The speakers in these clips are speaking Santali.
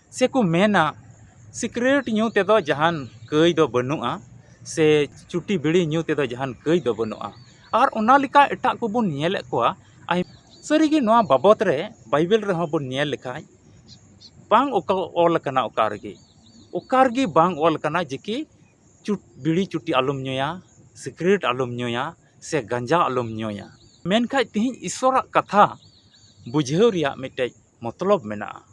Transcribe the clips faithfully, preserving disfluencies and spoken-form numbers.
ᱥᱮᱠᱚ ᱢᱮᱱᱟ, ᱥᱤᱠᱨᱮᱴ ᱧᱩ ᱛᱮᱫᱚ ᱡᱟᱦᱟᱱ ᱠᱟᱹᱭ ᱫᱚ ᱵᱟᱹᱱᱩᱜᱼᱟ, ᱥᱮ ᱪᱩᱴᱤ ᱵᱤᱲᱤ ᱧᱩ ᱛᱮᱫᱚ ᱡᱟᱦᱟᱱ ᱠᱟᱹᱭ ᱫᱚ ᱵᱟᱹᱱᱩᱜᱼᱟ᱾ ᱟᱨ ᱚᱱᱟ ᱞᱮᱠᱟ ᱮᱴᱟᱜ ᱠᱚᱵᱚᱱ ᱧᱮᱞᱮᱫ ᱠᱚᱣᱟ᱾ ᱟᱭ-, ᱥᱟᱹᱨᱤᱜᱮ ᱱᱚᱣᱟ ᱵᱟᱵᱚᱛ ᱨᱮ ᱵᱟᱭᱵᱮᱞ ᱨᱮᱦᱚᱸ ᱵᱚᱱ ᱧᱮᱞ ᱞᱮᱠᱷᱟᱡ, ᱵᱟᱝ ᱚᱠᱟ ᱚᱞ ᱟᱠᱟᱱᱟ ᱚᱠᱟ ᱨᱮᱜᱮ, ᱚᱠᱟ ᱨᱮᱜᱮ ᱵᱟᱝ ᱚᱞ ᱟᱠᱟᱱᱟ ᱡᱮ ᱠᱤ ᱪᱩᱴ-, ᱵᱤᱲᱤ ᱪᱩᱴᱤ ᱟᱞᱚᱢ ᱧᱩᱭᱟ, ᱥᱤᱠᱨᱮᱴ ᱟᱞᱚᱢ ᱧᱩᱭᱟ, ᱥᱮ ᱜᱟᱸᱡᱟ ᱟᱞᱚᱢ ᱧᱩᱭᱟ᱾ ᱢᱮᱱᱠᱷᱟᱡ ᱛᱤᱦᱤᱧ ᱤᱥᱥᱚᱨᱟᱜ ᱠᱟᱛᱷᱟ ᱵᱩᱡᱷᱟᱹᱣ ᱨᱮᱭᱟᱜ ᱢᱤᱫᱴᱮᱡ ᱢᱚᱛᱞᱚᱵ ᱢᱮᱱᱟᱜᱼᱟ᱾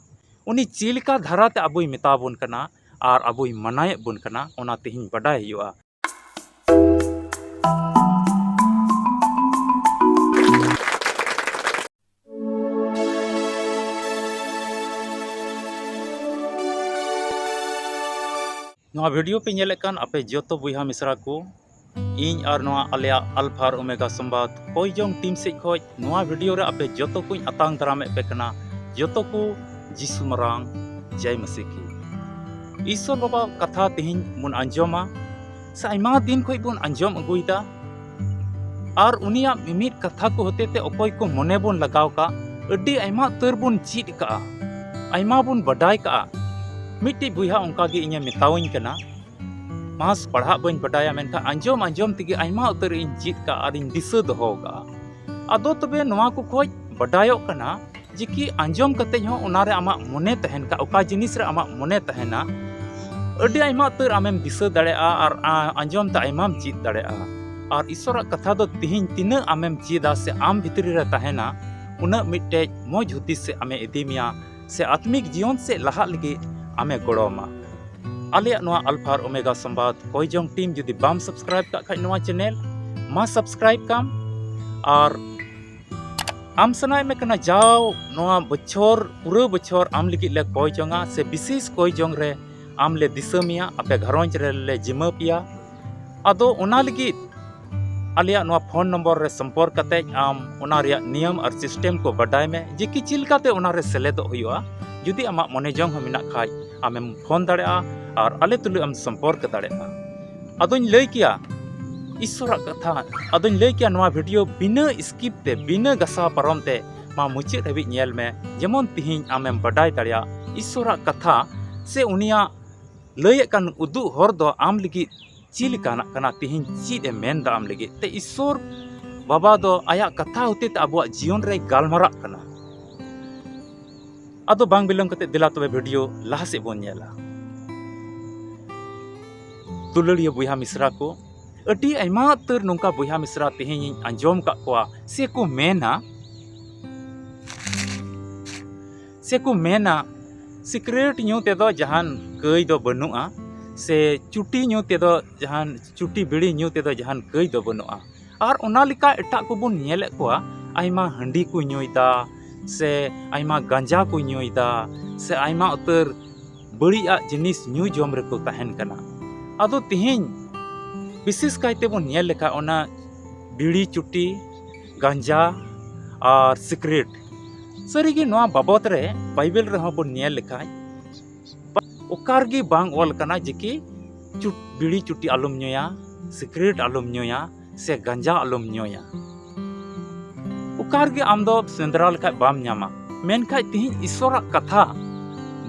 ᱩᱱᱤ ᱪᱮᱫ ᱞᱮᱠᱟ ᱫᱷᱟᱨᱟᱛᱮ ᱟᱵᱚᱭ ᱢᱮᱛᱟ ᱵᱚᱱ ᱠᱟᱱᱟ ᱟᱨ ᱟᱵᱚᱭ ᱢᱟᱱᱟᱭᱮᱫ ᱵᱚᱱ ᱠᱟᱱᱟ, ᱚᱱᱟ ᱛᱮᱦᱮᱧ ᱵᱟᱰᱟᱭ ᱦᱩᱭᱩᱜᱼᱟ᱾ ᱱᱚᱣᱟ ᱵᱷᱤᱰᱤᱭᱳ ᱯᱮ ᱧᱮᱞᱮᱫ ᱠᱟᱱ ᱟᱯᱮ ᱡᱚᱛᱚ ᱵᱚᱭᱦᱟ ᱢᱤᱥᱨᱟ ᱠᱚ, ᱤᱧ ᱟᱨ ᱱᱚᱣᱟ ᱟᱞᱮᱭᱟᱜ ᱟᱞᱯᱷᱟ ᱟᱨ ᱳᱢᱮᱜᱟ ᱥᱚᱢᱵᱟᱫ ᱠᱚᱭ ᱡᱚᱝ ᱴᱤᱢ ᱥᱮᱫ ᱠᱷᱚᱡ ᱱᱚᱣᱟ ᱵᱷᱤᱰᱤᱭᱳ ᱨᱮ ᱟᱯᱮ ᱡᱚᱛᱚ ᱠᱚᱧ ᱟᱛᱟᱝ ᱫᱟᱨᱟᱢᱮᱫ ᱯᱮ ᱠᱟᱱᱟ᱾ ᱡᱚᱛᱚ ᱠᱚ ᱡᱤᱥᱩ ᱢᱟᱨᱟᱝ ᱡᱟᱭ ᱢᱟᱹᱥᱤ ᱠᱤ᱾ ᱤᱥᱥᱚᱨ ᱵᱟᱵᱟ ᱠᱟᱛᱷᱟ ᱛᱮᱦᱮᱧ ᱵᱚᱱ ᱟᱸᱡᱚᱢᱟ, ᱥᱮ ᱟᱭᱢᱟ ᱫᱤᱱ ᱠᱷᱚᱡ ᱵᱚᱱ ᱟᱸᱡᱚᱢ ᱟᱹᱜᱩᱭᱮᱫᱟ᱾ ᱟᱨ ᱩᱱᱤᱭᱟᱜ ᱢᱤᱢᱤᱫ ᱠᱟᱛᱷᱟ ᱠᱚ ᱦᱚᱛᱮ ᱛᱮ ᱚᱠᱚᱭ ᱠᱚ ᱢᱚᱱᱮ ᱵᱚᱱ ᱞᱟᱜᱟᱣ ᱠᱟᱜ, ᱟᱹᱰᱤ ᱟᱭᱢᱟ ᱩᱛᱟᱹᱨ ᱵᱚᱱ ᱪᱮᱫ ᱠᱟᱜᱼᱟ, ᱟᱭᱢᱟ ᱵᱚᱱ ᱵᱟᱰᱟᱭ ᱠᱟᱜᱼᱟ᱾ ᱢᱤᱫᱴᱤᱡ ᱵᱚᱭᱦᱟ ᱚᱱᱠᱟ ᱜᱮ ᱤᱧᱮ ᱢᱮᱛᱟᱣᱟᱹᱧ ᱠᱟᱱᱟ, ᱢᱟᱥ ᱯᱟᱲᱦᱟᱜ ᱵᱟᱹᱧ ᱵᱟᱰᱟᱭᱟ, ᱢᱮᱱᱠᱷᱟᱱ ᱟᱸᱡᱚᱢ ᱟᱸᱡᱚᱢ ᱛᱮᱜᱮ ᱟᱭᱢᱟ ᱩᱛᱟᱹᱨ ᱤᱧ ᱪᱮᱫ ᱠᱟᱜᱼᱟ ᱟᱨᱤᱧ ᱫᱤᱥᱟᱹ ᱫᱚᱦᱚ ᱠᱟᱜᱼᱟ᱾ ᱟᱫᱚ ᱛᱚᱵᱮ ᱱᱚᱣᱟ ᱠᱚ ᱠᱷᱚᱡ ᱵᱟᱰᱟᱭᱚᱜ ᱠᱟᱱᱟ ᱡᱮ ᱠᱤ ᱟᱸᱡᱚᱢ ᱠᱟᱛᱮ ᱦᱚᱸ ᱚᱱᱟᱨᱮ ᱟᱢᱟᱜ ᱢᱚᱱᱮ ᱛᱟᱦᱮᱱ ᱠᱷᱟᱡ, ᱚᱠᱟ ᱡᱤᱱᱤᱥ ᱨᱮ ᱟᱢᱟᱜ ᱢᱚᱱᱮ ᱛᱟᱦᱮᱱᱟ, ᱟᱹᱰᱤ ᱟᱭᱢᱟ ᱩᱛᱟᱹᱨ ᱟᱢᱮᱢ ᱫᱤᱥᱟᱹ ᱫᱟᱲᱮᱭᱟᱜᱼᱟ ᱟᱨ ᱟ-, ᱟᱸᱡᱚᱢ ᱛᱮ ᱟᱭᱢᱟᱢ ᱪᱮᱫ ᱫᱟᱲᱮᱭᱟᱜᱼᱟ᱾ ᱟᱨ ᱤᱥᱥᱚᱨᱟᱜ ᱠᱟᱛᱷᱟ ᱫᱚ ᱛᱤᱦᱤᱧ ᱛᱤᱱᱟᱹᱜ ᱟᱢᱮᱢ ᱪᱮᱫᱟ ᱥᱮ ᱟᱢ ᱵᱷᱤᱛᱨᱤ ᱨᱮ ᱛᱟᱦᱮᱱᱟ, ᱩᱱᱟᱹᱜ ᱢᱤᱫᱴᱮᱡ ᱢᱚᱡᱽ ᱦᱩᱫᱤᱥ ᱥᱮ ᱟᱢᱮ ᱤᱫᱤ ᱢᱮᱭᱟ ᱥᱮ ᱟᱛᱢᱤᱠ ᱡᱤᱭᱚᱱ ᱥᱮ ᱞᱟᱦᱟᱜ ᱞᱟᱹᱜᱤᱫ ᱟᱢᱮ ᱜᱚᱲᱚ ᱟᱢᱟ᱾ ᱟᱞᱮᱭᱟᱜ ᱱᱚᱣᱟ ᱟᱞᱯᱷᱟ ᱟᱨ ᱳᱢᱮᱜᱟ ᱥᱚᱢᱵᱟᱫ ᱠᱚᱭ ᱡᱚᱝ ᱴᱤᱢ ᱡᱩᱫᱤ ᱵᱟᱢ ᱥᱟᱵᱥᱠᱨᱟᱭᱤᱵ ᱠᱟᱜ ᱠᱷᱟᱡ ᱱᱚᱣᱟ ᱪᱮᱱᱮᱞ, ᱢᱟ ᱥᱟᱵᱥᱠᱨᱟᱭᱤᱵ ᱠᱟᱢ᱾ ᱟᱨ ᱟᱢ ᱥᱟᱱᱟᱭᱮᱫ ᱢᱮ ᱠᱟᱱᱟ ᱡᱟᱣ ᱱᱚᱣᱟ ᱵᱚᱪᱷᱚᱨ, ᱯᱩᱨᱟᱹ ᱵᱚᱪᱷᱚᱨ ᱟᱢ ᱞᱟᱹᱜᱤᱫ ᱞᱮ ᱠᱚᱭ ᱡᱚᱝᱟ ᱥᱮ ᱵᱤᱥᱮᱥ ᱠᱚᱭ ᱡᱚᱝ ᱨᱮ ᱟᱢ ᱞᱮ ᱫᱤᱥᱟᱹ ᱢᱮᱭᱟ, ᱟᱯᱮ ᱜᱷᱟᱨᱚᱸᱡᱽ ᱨᱮᱞᱮ ᱡᱤᱢᱟᱹ ᱯᱮᱭᱟ᱾ ᱟᱫᱚ ᱚᱱᱟ ᱞᱟᱹᱜᱤᱫ ᱟᱞᱮᱭᱟᱜ ᱱᱚᱣᱟ ᱯᱷᱳᱱ ᱱᱚᱢᱵᱚᱨ ᱨᱮ ᱥᱚᱢᱯᱚᱨᱠ ᱠᱟᱛᱮ ᱟᱢ ᱚᱱᱟ ᱨᱮᱭᱟᱜ ᱱᱤᱭᱚᱢ ᱟᱨ ᱥᱤᱥᱴᱮᱢ ᱠᱚ ᱵᱟᱰᱟᱭ ᱢᱮ ᱡᱮ ᱠᱤ ᱪᱮᱫ ᱞᱮᱠᱟᱛᱮ ᱚᱱᱟ ᱨᱮ ᱥᱮᱞᱮᱫᱚᱜ ᱦᱩᱭᱩᱜᱼᱟ᱾ ᱡᱩᱫᱤ ᱟᱢᱟᱜ ᱢᱚᱱᱮ ᱡᱚᱝ ᱦᱚᱸ ᱢᱮᱱᱟᱜ ᱠᱷᱟᱡ, ᱟᱢᱮᱢ ᱯᱷᱳᱱ ᱫᱟᱲᱮᱭᱟᱜᱼᱟ ᱟᱨ ᱟᱞᱮ ᱛᱩᱞᱩᱡ ᱮᱢ ᱥᱚᱢᱯᱚᱨᱠ ᱫᱟᱲᱮᱭᱟᱜᱼᱟ᱾ ᱟᱫᱚᱧ ᱞᱟᱹᱭ ᱠᱮᱭᱟ ᱤᱥᱥᱚᱨᱟᱜ ᱠᱟᱛᱷᱟ, ᱟᱫᱚᱧ ᱞᱟᱹᱭ ᱠᱮᱭᱟ ᱱᱚᱣᱟ ᱵᱷᱤᱰᱤᱭᱳ ᱵᱤᱱᱟᱹ ᱥᱠᱤᱯ ᱛᱮ, ᱵᱤᱱᱟᱹ ᱜᱷᱟᱥᱟᱣ ᱯᱟᱨᱚᱢ ᱛᱮ ᱢᱟ ᱢᱩᱪᱟᱹᱫ ᱦᱟᱹᱵᱤᱡ ᱧᱮᱞ ᱢᱮ, ᱡᱮᱢᱚᱱ ᱛᱤᱦᱤᱧ ᱟᱢᱮᱢ ᱵᱟᱰᱟᱭ ᱫᱟᱲᱮᱭᱟᱜ ᱤᱥᱥᱚᱨᱟᱜ ᱠᱟᱛᱷᱟ ᱥᱮ ᱩᱱᱤᱭᱟᱜ ᱞᱟᱹᱭᱮᱫ ᱠᱟᱱ ᱩᱫᱩᱜ ᱦᱚᱨ ᱫᱚ ᱟᱢ ᱞᱟᱹᱜᱤᱫ ᱪᱮᱫ ᱞᱮᱠᱟᱱᱟᱜ ᱠᱟᱱᱟ? ᱛᱮᱦᱮᱧ ᱪᱮᱫ ᱮ ᱢᱮᱱ ᱮᱫᱟ ᱟᱢ ᱞᱟᱹᱜᱤᱫ? ᱛᱮ ᱤᱥᱥᱚᱨ ᱵᱟᱵᱟ ᱫᱚ ᱟᱭᱟᱜ ᱠᱟᱛᱷᱟ ᱦᱚᱛᱮ ᱛᱮ ᱟᱵᱚᱣᱟᱜ ᱡᱤᱭᱚᱱ ᱨᱮᱭ ᱜᱟᱞᱢᱟᱨᱟᱜ ᱠᱟᱱᱟ᱾ ᱟᱫᱚ ᱵᱟᱝ ᱵᱤᱞᱚᱢ ᱠᱟᱛᱮ ᱫᱮᱞᱟ ᱛᱚᱵᱮ ᱵᱷᱤᱰᱤᱭᱳ ᱞᱟᱦᱟ ᱥᱮᱫ ᱵᱚᱱ ᱧᱮᱞᱟ᱾ ᱫᱩᱞᱟᱹᱲᱤᱭᱟᱹ ᱵᱚᱭᱦᱟ ᱢᱤᱥᱨᱟ ᱠᱚ, ᱟᱹᱰᱤ ᱟᱭᱢᱟ ᱩᱛᱟᱹᱨ ᱱᱚᱝᱠᱟ ᱵᱚᱭᱦᱟ ᱢᱤᱥᱨᱟ ᱛᱮᱦᱮᱧ ᱤᱧ ᱟᱸᱡᱚᱢ ᱟᱠᱟᱫ ᱠᱚᱣᱟ ᱥᱮ ᱠᱚ ᱢᱮᱱᱟ, ᱥᱮ ᱠᱚ ᱢᱮᱱᱟ, "ᱥᱤᱠᱨᱮᱴ ᱧᱩ ᱛᱮᱫᱚ ᱡᱟᱦᱟᱱ ᱠᱟᱹᱭ ᱫᱚ ᱵᱟᱹᱱᱩᱜᱼᱟ, ᱥᱮ ᱪᱩᱴᱤ ᱧᱩ ᱛᱮᱫᱚ ᱡᱟᱦᱟᱱ, ᱪᱩᱴᱤ ᱵᱤᱲᱤ ᱧᱩ ᱛᱮᱫᱚ ᱡᱟᱦᱟᱱ ᱠᱟᱹᱭ ᱫᱚ ᱵᱟᱹᱱᱩᱜᱼᱟ᱾" ᱟᱨ ᱚᱱᱟ ᱞᱮᱠᱟ ᱮᱴᱟᱜ ᱠᱚᱵᱚᱱ ᱧᱮᱞᱮᱫ ᱠᱚᱣᱟ, ᱟᱭᱢᱟ ᱦᱟᱺᱰᱤ ᱠᱚ ᱧᱩᱭᱮᱫᱟ, ᱥᱮ ᱟᱭᱢᱟ ᱜᱟᱸᱡᱟ ᱠᱚ ᱧᱩᱭᱮᱫᱟ, ᱥᱮ ᱟᱭᱢᱟ ᱩᱛᱟᱹᱨ ᱵᱟᱹᱲᱤᱡᱟᱜ ᱡᱤᱱᱤᱥ ᱧᱩ ᱡᱚᱢ ᱨᱮᱠᱚ ᱛᱟᱦᱮᱱ ᱠᱟᱱᱟ᱾ ᱟᱫᱚ ᱛᱮᱦᱮᱧ ᱵᱤᱥᱮᱥ ᱠᱟᱭᱛᱮ ᱵᱚᱱ ᱧᱮᱞ ᱞᱮᱠᱷᱟᱱ ᱚᱱᱟ ᱵᱤᱲᱤ ᱪᱩᱴᱤ, ᱜᱟᱸᱡᱟ ᱟᱨ ᱥᱤᱠᱨᱮᱴ, ᱥᱟᱹᱨᱤᱜᱮ ᱱᱚᱣᱟ ᱵᱟᱵᱚᱫ ᱨᱮ ᱵᱟᱭᱵᱮᱞ ᱨᱮᱦᱚᱸ ᱵᱚᱱ ᱧᱮᱞ ᱞᱮᱠᱷᱟᱱ ᱚᱠᱟ ᱨᱮᱜᱮ ᱵᱟᱝ ᱚᱞ ᱠᱟᱱᱟ ᱡᱮ ᱠᱤ ᱪᱩᱴ-, ᱵᱤᱲᱤ ᱪᱩᱴᱤ ᱟᱞᱚᱢ ᱧᱩᱭᱟ, ᱥᱤᱠᱨᱮᱴ ᱟᱞᱚᱢ ᱧᱩᱭᱟ, ᱥᱮ ᱜᱟᱸᱡᱟ ᱟᱞᱚᱢ ᱧᱩᱭᱟ᱾ ᱚᱠᱟ ᱨᱮᱜᱮ ᱟᱢ ᱫᱚ ᱥᱮᱸᱫᱽᱨᱟ ᱞᱮᱠᱷᱟᱡ ᱵᱟᱢ ᱧᱟᱢᱟ᱾ ᱢᱮᱱᱠᱷᱟᱡ ᱛᱤᱦᱤᱧ ᱤᱥᱥᱚᱨᱟᱜ ᱠᱟᱛᱷᱟ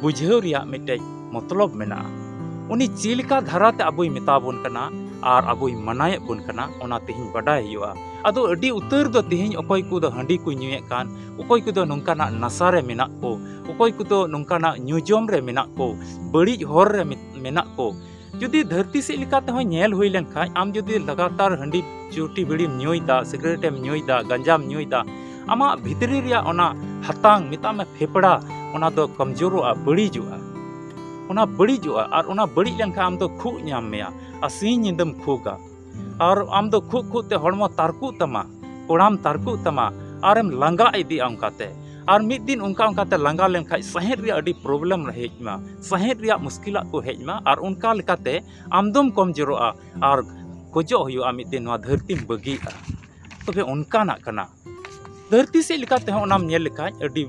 ᱵᱩᱡᱷᱟᱹᱣ ᱨᱮᱭᱟᱜ ᱢᱤᱫᱴᱮᱡ ᱢᱚᱛᱞᱚᱵ ᱢᱮᱱᱟᱜᱼᱟ᱾ ᱩᱱᱤ ᱪᱮᱫ ᱞᱮᱠᱟ ᱫᱷᱟᱨᱟᱛᱮ ᱟᱵᱚᱭ ᱢᱮᱛᱟ ᱵᱚᱱ ᱠᱟᱱᱟ ᱟᱨ ᱟᱵᱚᱭ ᱢᱟᱱᱟᱭᱮᱫ ᱵᱚᱱ ᱠᱟᱱᱟ, ᱚᱱᱟ ᱛᱤᱦᱤᱧ ᱵᱟᱰᱟᱭ ᱦᱩᱭᱩᱜᱼᱟ᱾ ᱟᱫᱚ ᱟᱹᱰᱤ ᱩᱛᱟᱹᱨ ᱫᱚ ᱛᱤᱦᱤᱧ ᱚᱠᱚᱭ ᱠᱚᱫᱚ ᱦᱟᱺᱰᱤ ᱠᱚ ᱧᱩᱭᱮᱫ ᱠᱟᱱ, ᱚᱠᱚᱭ ᱠᱚᱫᱚ ᱱᱚᱝᱠᱟᱱᱟᱜ ᱱᱟᱥᱟ ᱨᱮ ᱢᱮᱱᱟᱜ ᱠᱚ, ᱚᱠᱚᱭ ᱠᱚᱫᱚ ᱱᱚᱝᱠᱟᱱᱟᱜ ᱧᱩ ᱡᱚᱢ ᱨᱮ ᱢᱮᱱᱟᱜ ᱠᱚ, ᱵᱟᱹᱲᱤᱡ ᱦᱚᱨ ᱨᱮ ᱢᱮ-, ᱢᱮᱱᱟᱜ ᱠᱚ, ᱡᱩᱫᱤ ᱫᱷᱟᱹᱨᱛᱤ ᱥᱮᱫ ᱞᱮᱠᱟ ᱛᱮᱦᱚᱸ ᱧᱮᱞ ᱦᱩᱭ ᱞᱮᱱᱠᱷᱟᱡ, ᱟᱢ ᱡᱩᱫᱤ ᱞᱟᱜᱟᱛᱟᱨ ᱦᱟᱺᱰᱤ ᱪᱩᱴᱤ ᱵᱤᱲᱤᱢ ᱧᱩᱭᱫᱟ, ᱥᱤᱜᱨᱮᱴ ᱮᱢ ᱧᱩᱭᱫᱟ, ᱜᱟᱸᱡᱟᱢ ᱧᱩᱭᱫᱟ, ᱟᱢᱟᱜ ᱵᱷᱤᱛᱨᱤ ᱨᱮᱭᱟᱜ ᱚᱱᱟ ᱦᱟᱛᱟᱝ, ᱢᱮᱛᱟᱜ ᱢᱮ ᱯᱷᱮᱯᱲᱟ, ᱚᱱᱟ ᱫᱚ ᱠᱚᱢᱡᱳᱨᱚᱜᱼᱟ, ᱵᱟᱹᱲᱤᱡᱚᱜᱼᱟ᱾ ᱚᱱᱟ ᱵᱟᱹᱲᱤᱡᱚᱜᱼᱟ ᱟᱨ ᱚᱱᱟ ᱵᱟᱹᱲᱤᱡ ᱞᱮᱱᱠᱷᱟᱱ ᱟᱢ ᱫᱚ ᱠᱷᱩᱜ ᱧᱟᱢ ᱢᱮᱭᱟ ᱟᱨ ᱥᱤᱧ ᱧᱤᱫᱟᱹᱢ ᱠᱷᱩᱜᱟ᱾ ᱟᱨ ᱟᱢ ᱫᱚ ᱠᱷᱩᱜ ᱠᱷᱩᱜ ᱛᱮ ᱦᱚᱲᱢᱚ ᱛᱟᱨᱠᱩᱜ ᱛᱟᱢᱟ, ᱠᱚᱲᱟᱢ ᱛᱟᱨᱠᱩᱜ ᱛᱟᱢᱟ, ᱟᱨᱮᱢ ᱞᱟᱸᱜᱟ ᱤᱫᱤᱜᱼᱟ ᱚᱱᱠᱟᱛᱮ᱾ ᱟᱨ ᱢᱤᱫ ᱫᱤᱱ ᱚᱱᱠᱟ ᱚᱱᱠᱟᱛᱮ ᱞᱟᱸᱜᱟ ᱞᱮᱱᱠᱷᱟᱡ ᱥᱟᱦᱮᱸᱫ ᱨᱮᱭᱟᱜ ᱟᱹᱰᱤ problem ᱦᱮᱡ ᱢᱟ, ᱥᱟᱦᱮᱸᱫ ᱨᱮᱭᱟᱜ ᱢᱩᱥᱠᱤᱞᱟᱜ ᱠᱚ ᱦᱮᱡ ᱢᱟ, ᱟᱨ ᱚᱱᱠᱟ ᱞᱮᱠᱟᱛᱮ ᱟᱢ ᱫᱚᱢ ᱠᱚᱢᱡᱳᱨᱚᱜᱼᱟ ᱟᱨ ᱠᱷᱚᱡᱚᱜ ᱦᱩᱭᱩᱜᱼᱟ ᱢᱤᱫ ᱫᱤᱱ ᱱᱚᱣᱟ ᱫᱷᱟᱹᱨᱛᱤᱢ ᱵᱟᱹᱜᱤᱭᱟᱜᱼᱟ᱾ ᱛᱚᱵᱮ ᱚᱱᱠᱟᱱᱟᱜ ᱠᱟᱱᱟ᱾ ᱫᱷᱟᱹᱨᱛᱤ ᱥᱮᱫ ᱞᱮᱠᱟ ᱛᱮᱦᱚᱸ ᱚᱱᱟᱢ ᱧᱮᱞ ᱞᱮᱠᱷᱟᱡ ᱟᱹᱰᱤ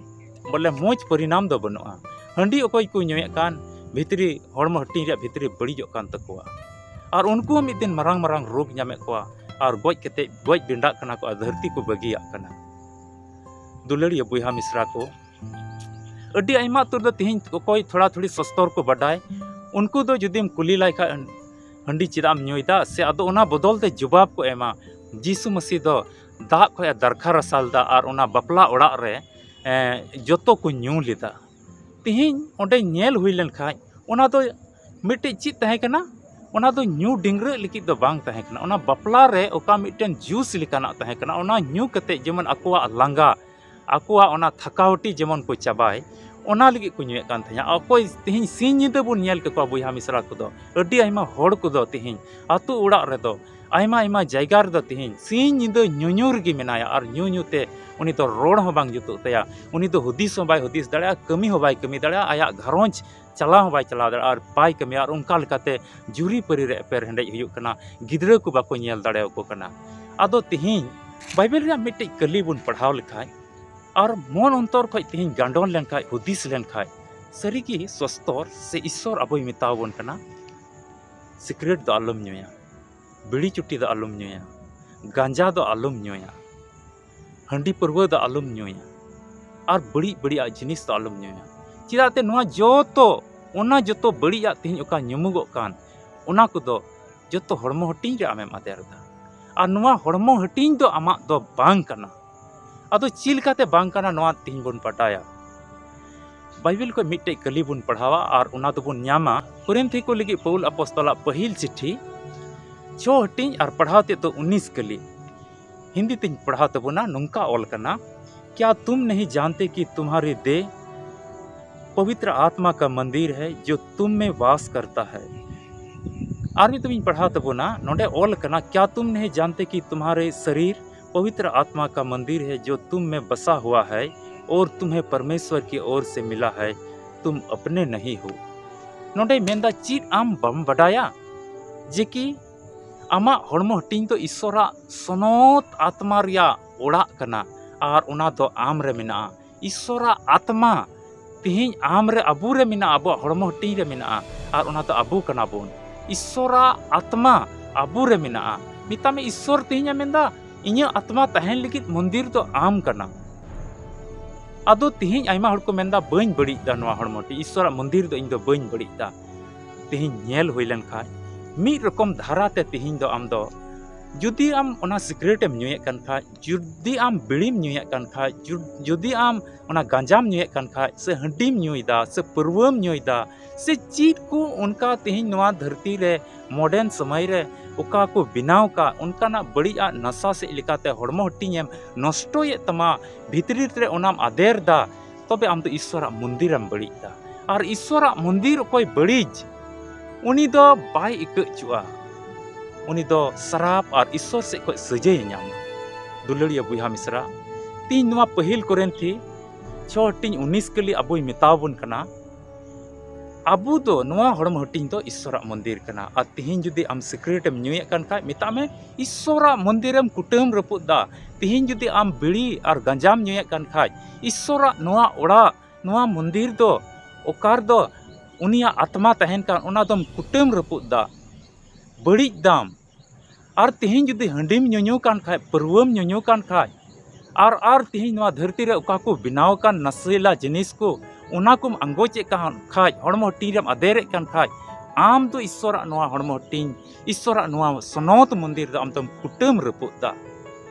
ᱵᱚᱞᱮ ᱢᱚᱡᱽ ᱯᱚᱨᱤᱱᱟᱢ ᱫᱚ ᱵᱟᱹᱱᱩᱜᱼᱟ᱾ ᱦᱟᱺᱰᱤ ᱚᱠᱚᱭ ᱠᱚ ᱧᱩᱭᱮᱫ ᱠᱟᱱ, ᱵᱷᱤᱛᱨᱤ ᱦᱚᱲᱢᱚ ᱦᱟᱹᱴᱤᱧ ᱨᱮᱭᱟᱜ ᱵᱷᱤᱛᱨᱤ ᱵᱟᱹᱲᱤᱡᱚᱜ ᱠᱟᱱ ᱛᱟᱠᱚᱣᱟ᱾ ᱟᱨ ᱩᱱᱠᱩ ᱦᱚᱸ ᱢᱤᱫ ᱫᱤᱱ ᱢᱟᱨᱟᱝ ᱢᱟᱨᱟᱝ ᱨᱳᱜᱽ ᱧᱟᱢᱮᱫ ᱠᱚᱣᱟ ᱟᱨ ᱜᱚᱡ ᱠᱟᱛᱮ ᱜᱚᱡ ᱵᱮᱸᱰᱟᱜ ᱠᱟᱱᱟ ᱠᱚ ᱟᱨ ᱫᱷᱟᱹᱨᱛᱤ ᱠᱚ ᱵᱟᱹᱜᱤᱭᱟᱜ ᱠᱟᱱᱟ᱾ ᱫᱩᱞᱟᱹᱲᱤᱭᱟᱹ ᱵᱚᱭᱦᱟ ᱢᱤᱥᱨᱟ ᱠᱚ, ᱟᱹᱰᱤ ᱟᱭᱢᱟ ᱩᱛᱟᱹᱨ ᱫᱚ ᱛᱮᱦᱮᱧ ᱚᱠᱚᱭ ᱛᱷᱚᱲᱟ ᱛᱷᱩᱲᱤ ᱥᱚᱥᱛᱚᱨ ᱠᱚ ᱵᱟᱰᱟᱭ, ᱩᱱᱠᱩ ᱫᱚ ᱡᱩᱫᱤᱢ ᱠᱩᱞᱤ ᱞᱟᱭ ᱠᱷᱟᱡ, "ᱦᱟᱺᱰᱤ ᱪᱮᱫᱟᱜ ᱮᱢ ᱧᱩᱭᱮᱫᱟ?" ᱥᱮ ᱟᱫᱚ ᱚᱱᱟ ᱵᱚᱫᱚᱞ ᱛᱮ ᱡᱚᱵᱟᱵ ᱠᱚ ᱮᱢᱟ, "ᱡᱤᱥᱩ ᱢᱟᱹᱥᱤ ᱫᱚ ᱫᱟᱜ ᱠᱷᱚᱡ ᱮ ᱫᱟᱨᱠᱷᱟ ᱨᱟᱥᱟ ᱞᱮᱫᱟ ᱟᱨ ᱚᱱᱟ ᱵᱟᱯᱞᱟ ᱚᱲᱟᱜ ᱨᱮ, ᱮᱸ, ᱡᱚᱛᱚ ᱠᱚ ᱧᱩ ᱞᱮᱫᱟ᱾" ᱛᱮᱦᱮᱧ ᱚᱸᱰᱮ ᱧᱮᱞ ᱦᱩᱭ ᱞᱮᱱ ᱠᱷᱟᱡ, ᱚᱱᱟ ᱫᱚ ᱢᱤᱫᱴᱤᱡ ᱪᱮᱫ ᱛᱟᱦᱮᱸ ᱠᱟᱱᱟ? ᱚᱱᱟ ᱫᱚ ᱧᱩ ᱰᱤᱝᱜᱽᱨᱟᱹᱜ ᱞᱟᱹᱜᱤᱫ ᱫᱚ ᱵᱟᱝ ᱛᱟᱦᱮᱸ ᱠᱟᱱᱟ᱾ ᱚᱱᱟ ᱵᱟᱯᱞᱟ ᱨᱮ ᱚᱠᱟ ᱢᱤᱫᱴᱮᱱ ᱡᱩᱥ ᱞᱮᱠᱟᱱᱟᱜ ᱛᱟᱦᱮᱸ ᱠᱟᱱᱟ, ᱚᱱᱟ ᱧᱩ ᱠᱟᱛᱮ ᱡᱮᱢᱚᱱ ᱟᱠᱚᱣᱟᱜ ᱞᱟᱸᱜᱟ, ᱟᱠᱚᱣᱟᱜ ᱚᱱᱟ ᱛᱷᱟᱠᱟᱣᱴᱤ ᱡᱮᱢᱚᱱ ᱠᱚ ᱪᱟᱵᱟᱭ, ᱚᱱᱟ ᱞᱟᱹᱜᱤᱫ ᱠᱚ ᱧᱩᱭᱮᱫ ᱠᱟᱱ ᱛᱟᱦᱮᱸᱫ᱾ ᱚᱠᱚᱭ ᱛᱮᱦᱮᱧ ᱥᱤᱧ ᱧᱤᱫᱟᱹ ᱵᱚᱱ ᱧᱮᱞ ᱠᱟᱠᱚᱣᱟ ᱵᱚᱭᱦᱟ ᱢᱤᱥᱨᱟ ᱠᱚᱫᱚ, ᱟᱹᱰᱤ ᱟᱭᱢᱟ ᱦᱚᱲ ᱠᱚᱫᱚ ᱛᱮᱦᱮᱧ ᱟᱛᱳ ᱚᱲᱟᱜ ᱨᱮᱫᱚ, ᱟᱭᱢᱟ ᱟᱭᱢᱟ ᱡᱟᱭᱜᱟ ᱨᱮᱫᱚ ᱛᱮᱦᱮᱧ ᱥᱤᱧ ᱧᱤᱫᱟᱹ ᱧᱩᱧᱩ ᱨᱮᱜᱮ ᱢᱮᱱᱟᱭᱟ ᱟᱨ ᱧᱩ ᱧᱩ ᱛᱮ ᱩᱱᱤ ᱫᱚ ᱨᱚᱲ ᱦᱚᱸ ᱵᱟᱝ ᱡᱩᱛᱩᱜ ᱛᱟᱭᱟ, ᱩᱱᱤ ᱫᱚ ᱦᱩᱫᱤᱥ ᱦᱚᱸ ᱵᱟᱭ ᱦᱩᱫᱤᱥ ᱫᱟᱲᱮᱭᱟᱜᱼᱟ, ᱠᱟᱹᱢᱤ ᱦᱚᱸ ᱵᱟᱭ ᱠᱟᱹᱢᱤ ᱫᱟᱲᱮᱭᱟᱜᱼᱟ, ᱟᱭᱟᱜ ᱜᱷᱟᱨᱚᱸᱡᱽ ᱪᱟᱞᱟᱣ ᱦᱚᱸ ᱵᱟᱭ ᱪᱟᱞᱟᱣ ᱫᱟᱲᱮᱭᱟᱜᱼᱟ ᱟᱨ ᱵᱟᱭ ᱠᱟᱹᱢᱤᱭᱟ᱾ ᱟᱨ ᱚᱱᱠᱟ ᱞᱮᱠᱟᱛᱮ ᱡᱩᱨᱤ ᱯᱟᱹᱨᱤ ᱨᱮ ᱮᱯᱮᱨ ᱦᱮᱸᱰᱮᱡ ᱦᱩᱭᱩᱜ ᱠᱟᱱᱟ, ᱜᱤᱫᱽᱨᱟᱹ ᱠᱚ ᱵᱟᱠᱚ ᱧᱮᱞ ᱫᱟᱲᱮᱭᱟᱠᱚ ᱠᱟᱱᱟ᱾ ᱟᱫᱚ ᱛᱮᱦᱮᱧ ᱵᱟᱭᱵᱮᱞ ᱨᱮᱭᱟᱜ ᱢᱤᱫᱴᱮᱡ ᱠᱟᱹᱞᱤ ᱵᱚᱱ ᱯᱟᱲᱦᱟᱣ ᱞᱮᱠᱷᱟᱡ ᱟᱨ ᱢᱚᱱ ᱚᱱᱛᱚᱨ ᱠᱷᱚᱡ ᱛᱮᱦᱮᱧ ᱜᱟᱸᱰᱚᱱ ᱞᱮᱱᱠᱷᱟᱡ, ᱦᱩᱫᱤᱥ ᱞᱮᱱᱠᱷᱟᱡ, ᱥᱟᱹᱨᱤᱜᱮ ᱥᱚᱥᱛᱚᱨ ᱥᱮ ᱤᱥᱥᱚᱨ ᱟᱵᱚᱭ ᱢᱮᱛᱟᱣ ᱵᱚᱱ ᱠᱟᱱᱟ, ᱥᱤᱠᱨᱮᱴ ᱫᱚ ᱟᱞᱚᱢ ᱧᱩᱭᱟ, ᱵᱤᱲᱤ ᱪᱩᱴᱤ ᱫᱚ ᱟᱞᱚᱢ ᱧᱩᱭᱟ, ᱜᱟᱸᱡᱟ ᱫᱚ ᱟᱞᱚᱢ ᱧᱩᱭᱟ, ᱦᱟᱺᱰᱤ ᱯᱟᱹᱨᱣᱟᱹ ᱫᱚ ᱟᱞᱚᱢ ᱧᱩᱭᱟ, ᱟᱨ ᱵᱟᱹᱲᱤᱡ ᱵᱟᱹᱲᱤᱡᱟᱜ ᱡᱤᱱᱤᱥ ᱫᱚ ᱟᱞᱚᱢ ᱧᱩᱭᱟ᱾ ᱪᱮᱫᱟᱜ ᱛᱮ ᱱᱚᱣᱟ ᱡᱚᱛᱚ, ᱚᱱᱟ ᱡᱚᱛᱚ ᱵᱟᱹᱲᱤᱡᱟᱜ ᱛᱮᱦᱮᱧ ᱚᱠᱟ ᱧᱩᱢᱩᱜᱚᱜ ᱠᱟᱱ, ᱚᱱᱟ ᱠᱚᱫᱚ ᱡᱚᱛᱚ ᱦᱚᱲᱢᱚ ᱦᱟᱹᱴᱤᱧ ᱨᱮ ᱟᱢᱮᱢ ᱟᱫᱮᱨ ᱮᱫᱟ᱾ ᱟᱨ ᱱᱚᱣᱟ ᱦᱚᱲᱢᱚ ᱦᱟᱹᱴᱤᱧ ᱫᱚ ᱟᱢᱟᱜ ᱫᱚ ᱵᱟᱝ ᱠᱟᱱᱟ᱾ ᱟᱫᱚ ᱪᱮᱫ ᱞᱮᱠᱟᱛᱮ ᱵᱟᱝ ᱠᱟᱱᱟ, ᱱᱚᱣᱟ ᱛᱮᱦᱮᱧ ᱵᱚᱱ ᱵᱟᱰᱟᱭᱟ᱾ ᱵᱟᱭᱵᱮᱞ ᱠᱷᱚᱱ ᱢᱤᱫᱴᱮᱡ ᱠᱟᱹᱞᱤ ᱵᱚᱱ ᱯᱟᱲᱦᱟᱣᱟ ᱟᱨ ᱚᱱᱟ ᱫᱚᱵᱚᱱ ᱧᱟᱢᱟ ᱠᱚᱨᱤᱱᱛᱷᱤ ᱠᱚ ᱞᱟᱹᱜᱤᱫ ᱯᱟᱹᱣᱩᱞ ᱟᱯᱚᱥᱛᱚᱞᱟᱜ ᱯᱟᱹᱦᱤᱞ ᱪᱤᱴᱷᱤ, ᱪᱷᱚ ᱦᱟᱹᱴᱤᱧ ᱟᱨ ᱯᱟᱲᱦᱟᱣ ᱛᱮᱫ ᱫᱚ ᱩᱱᱤᱥ ᱠᱟᱹᱞᱤ᱾ ᱦᱤᱱᱫᱤ ᱛᱤᱧ ᱯᱟᱲᱦᱟᱣ ᱛᱟᱵᱚᱱᱟ, ᱱᱚᱝᱠᱟ ᱚᱞ ᱠᱟᱱᱟ, "क्या तुम नहीं जानते कि तुम्हारी देह पवित्र आत्मा का मंदिर है, जो तुम में वास करता है?" ᱟᱨ ᱢᱤᱫ ᱫᱚᱢ ᱤᱧ ᱯᱟᱲᱦᱟᱣ ᱛᱟᱵᱚᱱᱟ, ᱱᱚᱰᱮ ᱚᱞ ᱠᱟᱱᱟ, "क्या तुम नहीं जानते कि तुम्हारे शरीर पवित्र आत्मा का मंदिर है, जो तुम में बसा हुआ है और तुम्हें परमेश्वर की ओर से मिला है, तुम अपने नहीं हो?" ᱱᱚᱰᱮ ᱢᱮᱱᱫᱟ, ᱪᱮᱫ ᱟᱢ ᱵᱟᱢ ᱵᱟᱰᱟᱭᱟ ᱡᱮ ᱠᱤ ᱟᱢᱟᱜ ᱦᱚᱲᱢᱚ ᱦᱟᱹᱴᱤᱧ ᱫᱚ ᱤᱥᱥᱚᱨᱟᱜ ᱥᱚᱱᱚᱛ ᱟᱛᱢᱟ ᱨᱮᱭᱟᱜ ᱚᱲᱟᱜ ᱠᱟᱱᱟ ᱟᱨ ᱚᱱᱟ ᱫᱚ ᱟᱢ ᱨᱮ ᱢᱮᱱᱟᱜᱼᱟ? ᱤᱥᱥᱚᱨᱟᱜ ᱟᱛᱢᱟ ᱛᱮᱦᱮᱧ ᱟᱢ ᱨᱮ, ᱟᱵᱚ ᱨᱮ ᱢᱮᱱᱟᱜᱼᱟ, ᱟᱵᱚᱣᱟᱜ ᱦᱚᱲᱢᱚ ᱦᱟᱹᱴᱤᱧ ᱨᱮ ᱢᱮᱱᱟᱜᱼᱟ ᱟᱨ ᱚᱱᱟ ᱫᱚ ᱟᱵᱚ ᱠᱟᱱᱟ ᱵᱚᱱ᱾ ᱤᱥᱥᱚᱨᱟᱜ ᱟᱛᱢᱟ ᱟᱵᱚ ᱨᱮ ᱢᱮᱱᱟᱜᱼᱟ᱾ ᱢᱮᱛᱟᱜ ᱢᱮ, ᱤᱥᱥᱚᱨ ᱛᱮᱦᱮᱧ ᱮ ᱢᱮᱱᱫᱟ, "ᱤᱧᱟᱹᱜ ᱟᱛᱢᱟ ᱛᱟᱦᱮᱱ ᱞᱟᱹᱜᱤᱫ ᱢᱚᱱᱫᱤᱨ ᱫᱚ ᱟᱢ ᱠᱟᱱᱟ, ᱟᱫᱚ ᱛᱤᱦᱤᱧ ᱟᱭᱢᱟ ᱦᱚᱲ ᱠᱚ ᱢᱮᱱᱫᱟ, "ᱵᱟᱹᱧ ᱵᱟᱹᱲᱤᱡ ᱫᱟ ᱱᱚᱣᱟ ᱦᱚᱲᱢᱚ ᱦᱟᱹᱴᱤᱧ, ᱤᱥᱥᱚᱨᱟᱜ ᱢᱚᱱᱫᱤᱨ ᱫᱚ ᱤᱧ ᱫᱚ ᱵᱟᱹᱧ ᱵᱟᱹᱲᱤᱡ ᱫᱟ᱾" ᱛᱤᱦᱤᱧ ᱧᱮᱞ ᱦᱩᱭ ᱞᱮᱱᱠᱷᱟᱡ, ᱢᱤᱫ ᱨᱚᱠᱚᱢ ᱫᱷᱟᱨᱟᱛᱮ ᱛᱤᱦᱤᱧ ᱫᱚ ᱟᱢ ᱫᱚ, ᱡᱩᱫᱤ ᱟᱢ ᱚᱱᱟ ᱥᱤᱜᱨᱮᱴ ᱮᱢ ᱧᱩᱭᱮᱫ ᱠᱟᱱ ᱠᱷᱟᱡ, ᱡᱩᱫᱤ ᱟᱢ ᱵᱤᱲᱤᱢ ᱧᱩᱭᱮᱫ ᱠᱟᱱ ᱠᱷᱟᱡ, ᱡᱩ-, ᱡᱩᱫᱤ ᱟᱢ ᱚᱱᱟ ᱜᱟᱸᱡᱟᱢ ᱧᱩᱭᱮᱫ ᱠᱟᱱ ᱠᱷᱟᱡ, ᱥᱮ ᱦᱟᱺᱰᱤᱢ ᱧᱩᱭᱮᱫᱟ, ᱥᱮ ᱯᱟᱹᱨᱣᱟᱹᱢ ᱧᱩᱭᱮᱫᱟ, ᱥᱮ ᱪᱮᱫ ᱠᱚ ᱚᱱᱠᱟ ᱛᱤᱦᱤᱧ ᱱᱚᱣᱟ ᱫᱷᱟᱹᱨᱛᱤ ᱨᱮ modern ᱥᱚᱢᱚᱭ ᱨᱮ ᱚᱠᱟ ᱠᱚ ᱵᱮᱱᱟᱣ ᱠᱟᱜ, ᱚᱱᱠᱟᱱᱟᱜ ᱵᱟᱹᱲᱤᱡ ᱟᱜ ᱱᱟᱥᱟ ᱥᱮᱫ ᱞᱮᱠᱟᱛᱮ ᱦᱚᱲᱢᱚ ᱦᱟᱹᱴᱤᱧ ᱮᱢ ᱱᱚᱥᱴᱚᱭᱮᱫ ᱛᱟᱢᱟ, ᱵᱷᱤᱛᱨᱤ ᱨᱮ ᱚᱱᱟᱢ ᱟᱫᱮᱨ ᱫᱟ, ᱛᱚᱵᱮ ᱟᱢ ᱫᱚ ᱤᱥᱥᱚᱨᱟᱜ ᱢᱚᱱᱫᱤᱨᱮᱢ ᱵᱟᱹᱲᱤᱡ ᱫᱟ᱾ ᱟᱨ ᱤᱥᱥᱚᱨᱟᱜ ᱢᱚᱱᱫᱤᱨ ᱚᱠᱚᱭ ᱵᱟᱹᱲᱤᱡ, ᱩᱱᱤ ᱫᱚ ᱵᱟᱭ ᱤᱠᱟᱹ ᱦᱚᱪᱚᱜᱼᱟ᱾ ᱩᱱᱤ ᱫᱚ ᱥᱟᱨᱟᱯ ᱟᱨ ᱤᱥᱥᱚᱨ ᱥᱮᱫ ᱠᱷᱚᱱ ᱥᱟᱹᱡᱟᱹᱭᱮ ᱧᱟᱢᱟ᱾ ᱫᱩᱞᱟᱹᱲᱤᱭᱟᱹ ᱵᱚᱭᱦᱟ ᱢᱤᱥᱨᱟ, ᱛᱤᱦᱤᱧ ᱱᱚᱣᱟ ᱯᱟᱹᱦᱤᱞ ᱠᱚᱨᱤᱱᱛᱷᱤ ᱪᱷᱚ ᱦᱟᱹᱴᱤᱧ ᱩᱱᱤᱥ ᱠᱟᱹᱞᱤ ᱟᱵᱚᱭ ᱢᱮᱛᱟᱣᱟᱵᱚᱱ ᱠᱟᱱᱟ, ᱟᱵᱚ ᱫᱚ ᱱᱚᱣᱟ ᱦᱚᱲᱢᱚ ᱦᱟᱹᱴᱤᱧ ᱫᱚ ᱤᱥᱥᱚᱨᱟᱜ ᱢᱚᱱᱫᱤᱨ ᱠᱟᱱᱟ᱾ ᱟᱨ ᱛᱤᱦᱤᱧ ᱡᱩᱫᱤ ᱟᱢ ᱥᱤᱜᱨᱮᱴ ᱮᱢ ᱧᱩᱭᱮᱫ ᱠᱟᱱ ᱠᱷᱟᱡ, ᱢᱮᱛᱟᱜ ᱢᱮ ᱤᱥᱥᱚᱨᱟᱜ ᱢᱚᱱᱫᱤᱨᱮᱢ ᱠᱩᱴᱟᱹᱢ ᱨᱟᱹᱯᱩᱫ ᱫᱟ᱾ ᱛᱤᱦᱤᱧ ᱡᱩᱫᱤ ᱟᱢ ᱵᱤᱲᱤ ᱟᱨ ᱜᱟᱸᱡᱟᱢ ᱧᱩᱭᱮᱫ ᱠᱟᱱ ᱠᱷᱟᱡ, ᱤᱥᱥᱚᱨᱟᱜ ᱱᱚᱣᱟ ᱚᱲᱟᱜ, ᱱᱚᱣᱟ ᱢᱚᱱᱫᱤᱨ ᱫᱚ ᱚᱠᱟ ᱨᱮᱫᱚ ᱩᱱᱤᱭᱟᱜ ᱟᱛᱢᱟ ᱛᱟᱦᱮᱱ ᱠᱟᱱ, ᱚᱱᱟ ᱫᱚᱢ ᱠᱩᱴᱟᱹᱢ ᱨᱟᱹᱯᱩᱫ ᱫᱟ, ᱵᱟᱹᱲᱤᱡ ᱫᱟᱢ᱾ ᱟᱨ ᱛᱤᱦᱤᱧ ᱡᱩᱫᱤ ᱦᱟᱺᱰᱤᱢ ᱧᱩᱧᱩ ᱠᱟᱱ ᱠᱷᱟᱡ, ᱯᱟᱹᱨᱣᱟᱹᱢ ᱧᱩᱧᱩ ᱠᱟᱱ ᱠᱷᱟᱡ, ᱟᱨ, ᱟᱨ ᱛᱤᱦᱤᱧ ᱱᱚᱣᱟ ᱫᱷᱟᱹᱨᱛᱤ ᱨᱮ ᱚᱠᱟ ᱠᱚ ᱵᱮᱱᱟᱣ ᱟᱠᱟᱱ ᱱᱟᱥᱮᱞᱟ ᱡᱤᱱᱤᱥ ᱠᱚ, ᱚᱱᱟ ᱠᱚᱢ ᱟᱸᱜᱚᱪᱮᱫ ᱠᱟᱱ ᱠᱷᱟᱡ, ᱦᱚᱲᱢᱚ ᱦᱟᱹᱴᱤᱧ ᱨᱮᱢ ᱟᱫᱮᱨᱮᱫ ᱠᱟᱱ ᱠᱷᱟᱡ, ᱟᱢ ᱫᱚ ᱤᱥᱥᱚᱨᱟᱜ ᱱᱚᱣᱟ ᱦᱚᱲᱢᱚ ᱦᱟᱹᱴᱤᱧ, ᱤᱥᱥᱚᱨᱟᱜ ᱱᱚᱣᱟ ᱥᱚᱱᱚᱛ ᱢᱚᱱᱫᱤᱨ ᱫᱚ ᱟᱢ ᱫᱚᱢ ᱠᱩᱴᱟᱹᱢ ᱨᱟᱹᱯᱩᱫ ᱫᱟ᱾